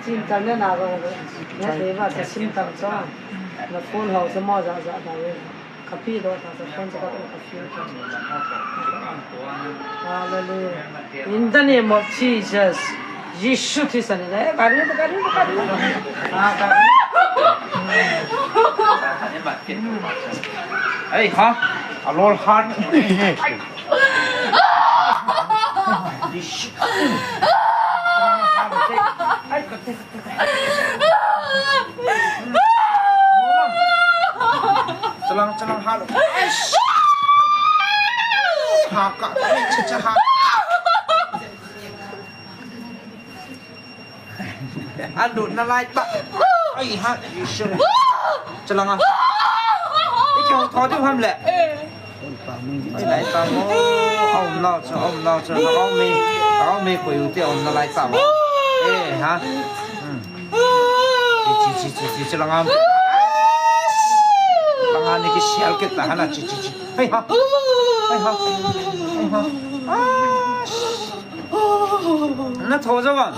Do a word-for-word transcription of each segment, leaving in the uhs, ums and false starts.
Chin tan na na ba. Na te ba sa sim tam cha. Na phone ho sa mo ja ja da we. Ka pi do ta sa phone sa ka ka pi. Hallelujah. In the name of Jesus. Jisu Krista ne. Kari kari kari. Ah, kari. Hey, ha? A lol heart. Chalang, chalang, halo. Haka, cha, cha, ha. Alut na lai ta. Ai, ha, Isha. Chalang a. Ikyo, tho di ham le. Lai ta mo, aum nau cha, aum nau cha, aum mi, aum mi ko yu te aum na lai ta mo. Eh, ha. Hmm. Chi, chi, chi, chi, chi, langa. Langa ni ki sial ke ta hana, chi, chi, chi. Hei ha. Hei ha. Hei ha. Ah. Na tho jo wan.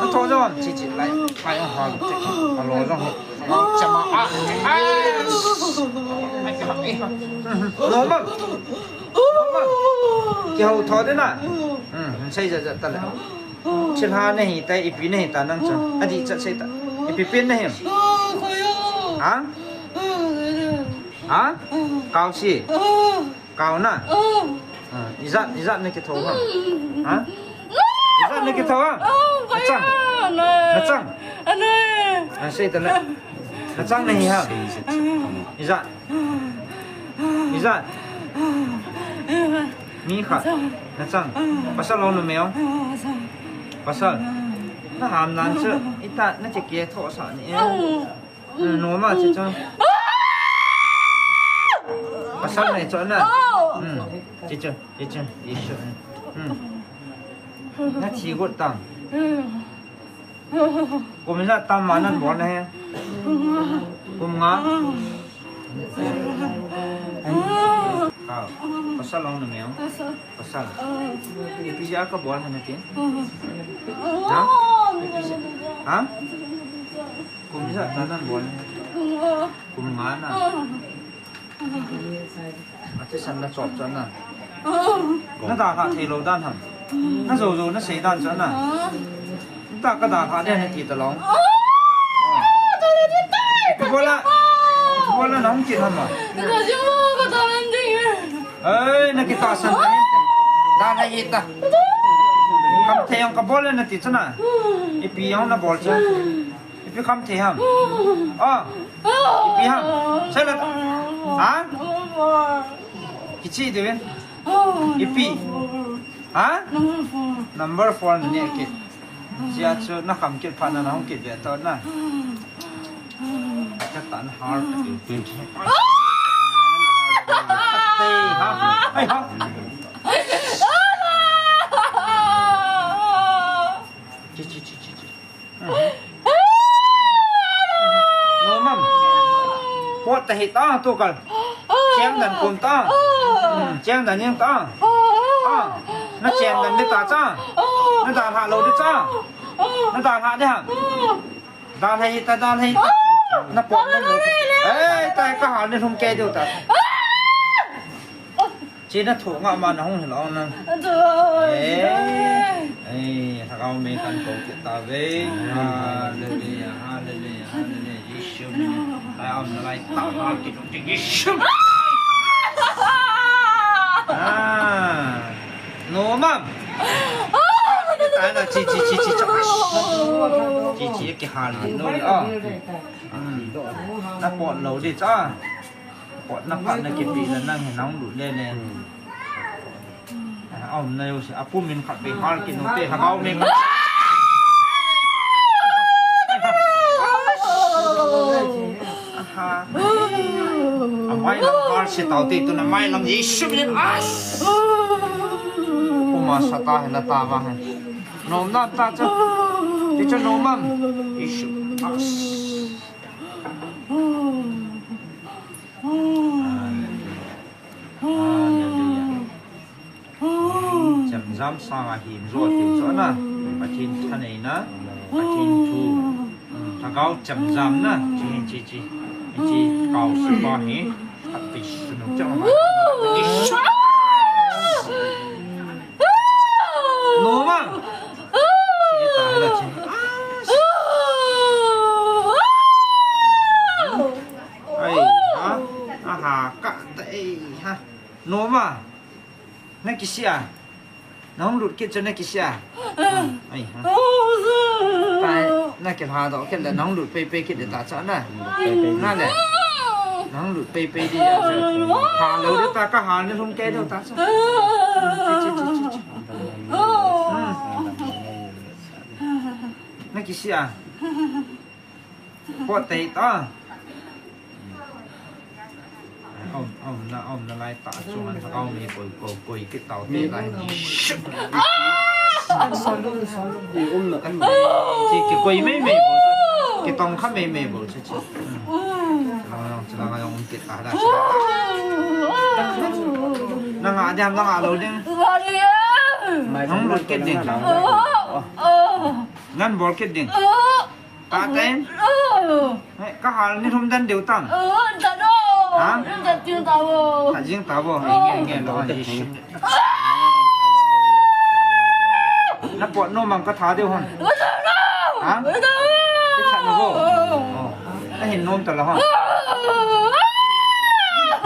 Na tho jo wan. Chi, chi, lai. Lai ha. Alo jo. Chama a. Normal. Normal. Kihou tho de na. Hmm, sei ja ja ta le. Chilha na hi ta, ipi na hi ta nang chu. Adi chat sei ta. Ipi pen na hi. Ha? Ha? Kau si. Kau na. Ah, ijat, ijat na kitho ha. Ha? Ijat na kitho ha. Na chang. Na chang. Ah, sei ta na. Na chang na hi ha. Ijat. Ijat. Mi khat. Na chang. Pasal lo numei o. Pasal. Na ham nan chu. Ita na che ke tho sa ni. Hmm, normal, chichu. Pasal nei chu na. Hmm, chichu, chichu, Isha. Hmm. Na thi got tang. Kum ijat tam ma nan bol na he. Kum nga. Kau. Pasal lo numei o. Pasal. Ipi jeh a kabol ham nati. Ha? Ipi jeh a? Ha? Kum ijat ta nan bol. Kum nga na. Ati san na chop chan na. Na dalha thei lou dan ham. Na jou jou na sei dan chan na. Ta ka dalha de na ti ta long. Ipi bol a. Ipi bol a na hung kit ham a. Ei, na kitahsan ta. Dalha ita. Kham thei jong kabol le na ti chan na. Ipi jong na bol chan. Ipi kham thei ham? Ah. Ipi ham? Sei la. Ha? Kichi de ven. Ipi. Ha? Number four na ne kit. Jia chu na kham kit phat na na hung kit ve to na. Ka ta na har ka ti. Ei ha. Ei ha. Chi, chi, chi, chi, chi. Normal. Pot ta hi ta tu kal. Cheng dan kum ta. Hmm, cheng dan yang ta. Ah, na cheng dan de ta cha. Na dalha lou de cha. Na dalha de ham. Dalha hi ta, dalha hi ta. Na pot na lou. Eh, ta ka hal ni lhum ke diu ta. Chi na thu nga ma na hung hilou nang. Atu. Eh. Eh, Lhagao mei kan kou kit tave. Hallelujah, hallelujah, hallelujah. Jisu min. Lai am na lai ta ha ki tung ting Jisu. Ah. No mam. Ta na chi chi chi chi chi. Chi chi ki hal ni no. Ah. Hmm. Na pot lou di cha. Pot na phat na kipe le nang hi nang lut le le. Hmm. A um na yo se, a pu min khat pe hal ki no te ha kau min. Aha. A mai lam hal se tau te tu na mai lam Jisu min as. Uma sa ta he la ta ba he. Nom na ta cha. Ti cha nom am. Jisu as. Hallelujah. Hallelujah. Chemjam sanga him jo tiu chu na. Pathen thaneina. Pathen thu. Lhagao chemjam na. Chi, chi, chi. Chi, kao sipa hi. Khat pi sunu chang ma. Noma. Chi ta la chi. Ai, ha. Aha, ka ta ei, ha. Noma. Na kisia. Nahung lut kit chu na kisia. Ai, ha. Tai, na kilha doh kit le, nahung lut pei pei kit le ta cha na. Na le. Nahung lut pei pei di ya. Ha lo de ta ka ha ni hung ke do ta cha. Na kisia. Pot tei ta. Om, om na, om na lai ta, chung an thakau mi koi, koi, koi kit tau te lai. Kan sol lum, sol lum. Ki um na kan. Ki, ki koi mei mei bo. Ki tong kha mei mei bo, chi, chi. Hmm. Lang, lang, lang, lang, um kit ta da. Na nga diam, na nga lo ding. Nang lut kit ding. Ngan bol kit ding. Ka ten. Ka hal ni thum dan deu tam. Ha? Ka jing ta bo. Nge, nge, lo, nge. Na pot nom am ka tha deu ham. Ha? Ki tha na bo. Oh. Na hin nom ta la ham.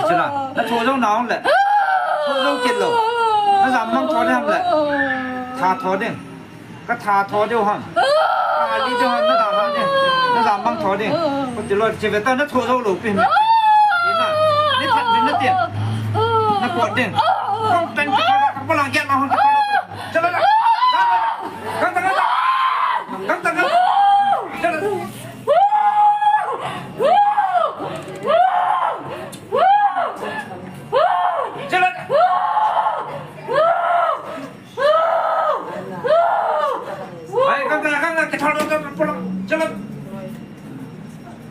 Chuna, na tho jong na ong le. Tho jong kit lo. Na jam mang tho ding ham le. Tha tho ding. Ka tha tho deu ham. Ka li deu ham, na da ha ding. Na jam mang tho ding. Ko ti lo che ve ta na tho jong lo pi. Ina, ni tha ni na ti. Na pot ding. Kong tan ki tha ka pa lang ya na hon. Chala la. Kang ta kang ta. Kang ta kang ta. Chala. Chala. Ai, kang ta, kang ta, ki thal, kang ta, pulang, jalan.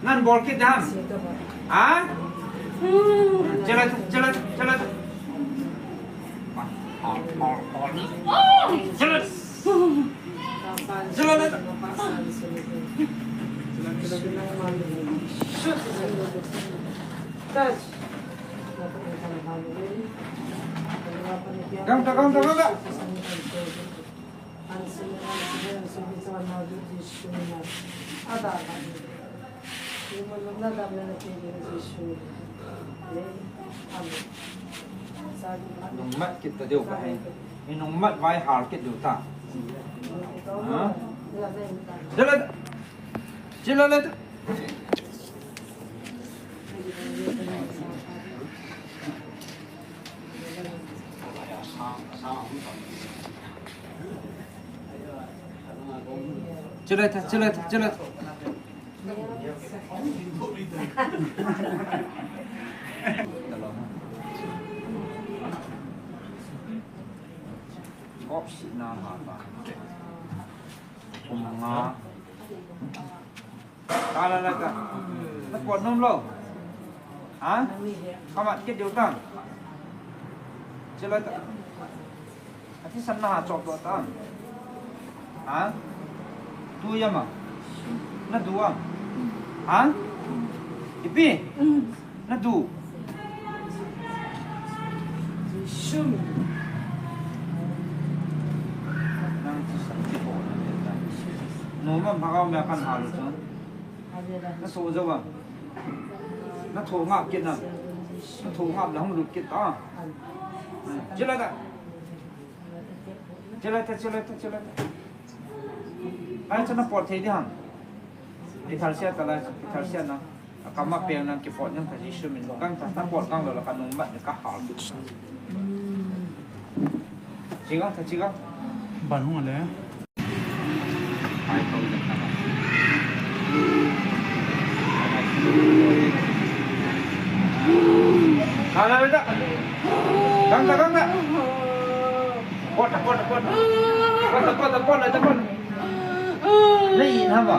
Ngan bol kit dam. Ha? Jalan, jalan, jalan. Jalan. Jalan. Gang ta, gang ta, gang ta. Nungmat kit ta deu ka hai. Nungmat vai hal kit deu ta. Ha? Jala. Jala la. Chulai ta, chulai ta, chulai ta. Kop si na ma ba. Kum nga. Ta la la ta. Na pot nom lou. Ha? Kamat kit diu ta. Chulai ta. Athisan na ha chop doh ta. Ha? Tu ya ma. Na du a. Ha? Ipi? Na du. Nang thisan kibol na le ta. Nom am lhagao mei a kan hal u chu. Na so jou a. Na tho ngap kit na. Na tho ngap le hung lut kit ta. Chulai ta. Chulai ta, chulai ta, chulai ta. Ai, chu na pot thei di ham. Kithal sia ta lai, kithal sia na. A kam a pel na kipot na ta Jesu min. Kang ta, na pot kang lou la ka nungmat ni ka hal. Chigang ta, chigang. Ban hung le. Kang ta, kang ta. Pot ta, pot ta, pot ta. Pot ta, pot ta, pot ta, pot ta. Nei in ham a?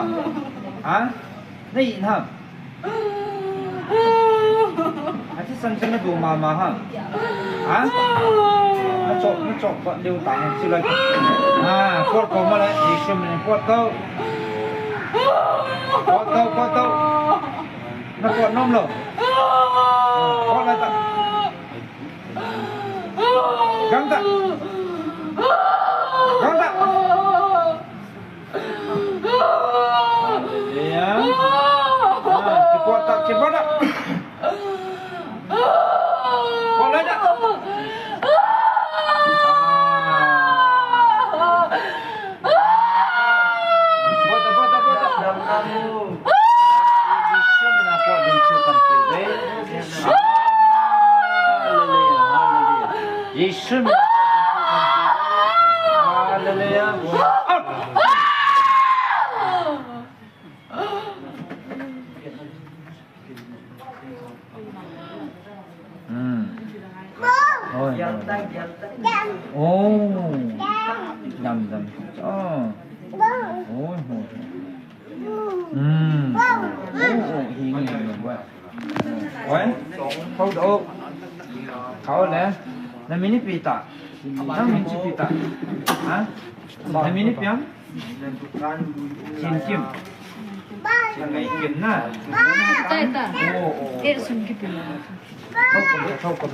Ha? Nei in ham? Athisan chu na du mama ham? Ha? Na chop, na chop pot diu ta ham chulai. Ha, pot ko ma le, Jesu min pot ko. Pot tau, pot tau. Na pot nom lou. Pot lai ta. Gang ta. Gang ta. Hallelujah. Ah, kipot ta, kipot ta. Pot lai ta. Ah. Pot ta, pot ta, pot ta. Jesu mina pot ding chu kan pe ve. Hallelujah, hallelujah. Jesu mina pot ding chu kan pe ve. Hallelujah. Out. Hmm. Oi, oi. Oh. Dam, dam. Oh. Oi, oi. Hmm. Oh, oh, hi, hi, hi, hi. Oi. Hold on. Kau le. Na min ipi ta. Na min ipi ta. Ha? Na min ipi ham? Chin Kim. Chin Kim na. Chai ta. Oh, oh. Eh, sun kipi na. Thau kom, thau kom.